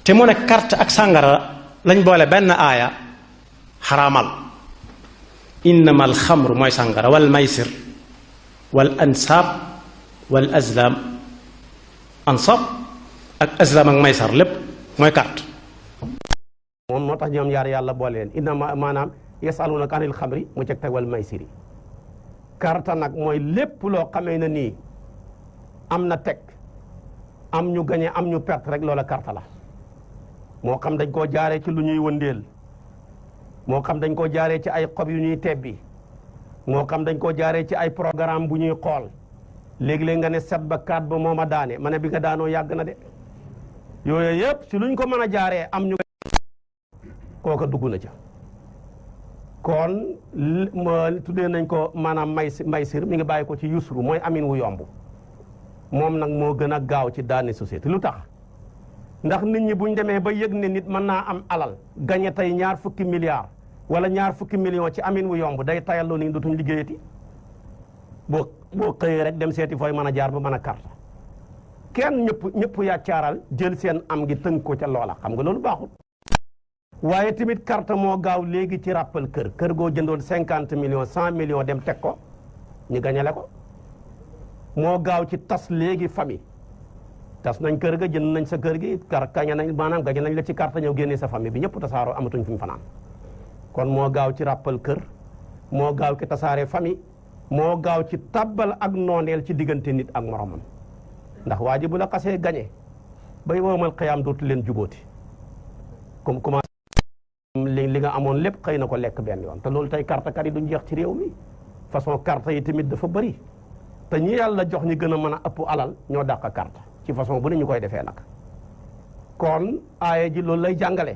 te mu ne carte ak sàngara lañ boole benn aaya xaraamal innama alxamru mooy sàngara wal maysir wal ansaab wal azlam ansaab ak azlam ak maysar lépp mooy carte moom moo tax ñoom yaar yàlla boole leen innama maanaam yasalunaka anil xamri mu ceg teg wal maysiri carte nag mooy lépp loo xamee ne nii am na teg am ñu gañe am ñu perte rek loola carte la moo xam dañ koo jaaree ci lu ñuy wëndeel moo xam dañ koo jaaree ci ay xob yu ñuy tebbi moo xam dañ koo jaaree ci ay programme bu ñuy xool léegi-léeg nga ne 7 ba 4 ba mooma daane ma ne bi nga daanoo yàgg na de yooyu yëpp si luñ ko mën a jaaree am ñu kooka dugg na ca kon tuddee nañ ko maanaam maysir mi ngi bàyyi ko ci yusru mooy amin wu yomb moom nag moo gën a gaaw ci daani société lu tax ndax nit ñi buñ demee ba yëg ne nit mën naa am alal gañe tey 20 milliards wala 20 millions ci amin wu yomb day tayalloo ni dootuñ liggéeyati boo xëyee rek dem seeti fooy mën a jaar ba mën a carte kenn ñëpp yàccaaral jël seen am gi tënk ko ca loola xam nga loolu baaxul waaye tamit carte moo gaaw léegi ci rappel kër goo jëndoon 50 millions 100 millions dem teg ko ñu gañale ko moo gaaw ci tas léegi famille tas nañ kër ga jënd nañ sa kër gi kaña nañ maanaam gañe nañ la ci carte ñëw génnee sa famille bi ñëpp tasaaroo amatuñ fi ñu fanaan kon moo gaaw ci rappel kër moo gaaw ci tasaare famille moo gaaw ci tabbal ak nooneel ci diggante nit ak moromam ndax waa ji bu la xasee gañe bay woomal xëyaam dootu leen jubóoti comme commencé li nga amoon lépp xëy na ko lekk benn yoon te loolu tey carte kat yi duñ jeex ci réew mi façon carte yi tamit dafa bëri te ñi yàlla jox ñi gën a mën a ëpp alal ñoo dàq carte ci façon bu ne ñu koy defee nag kon aaya ji loolu lay jàngale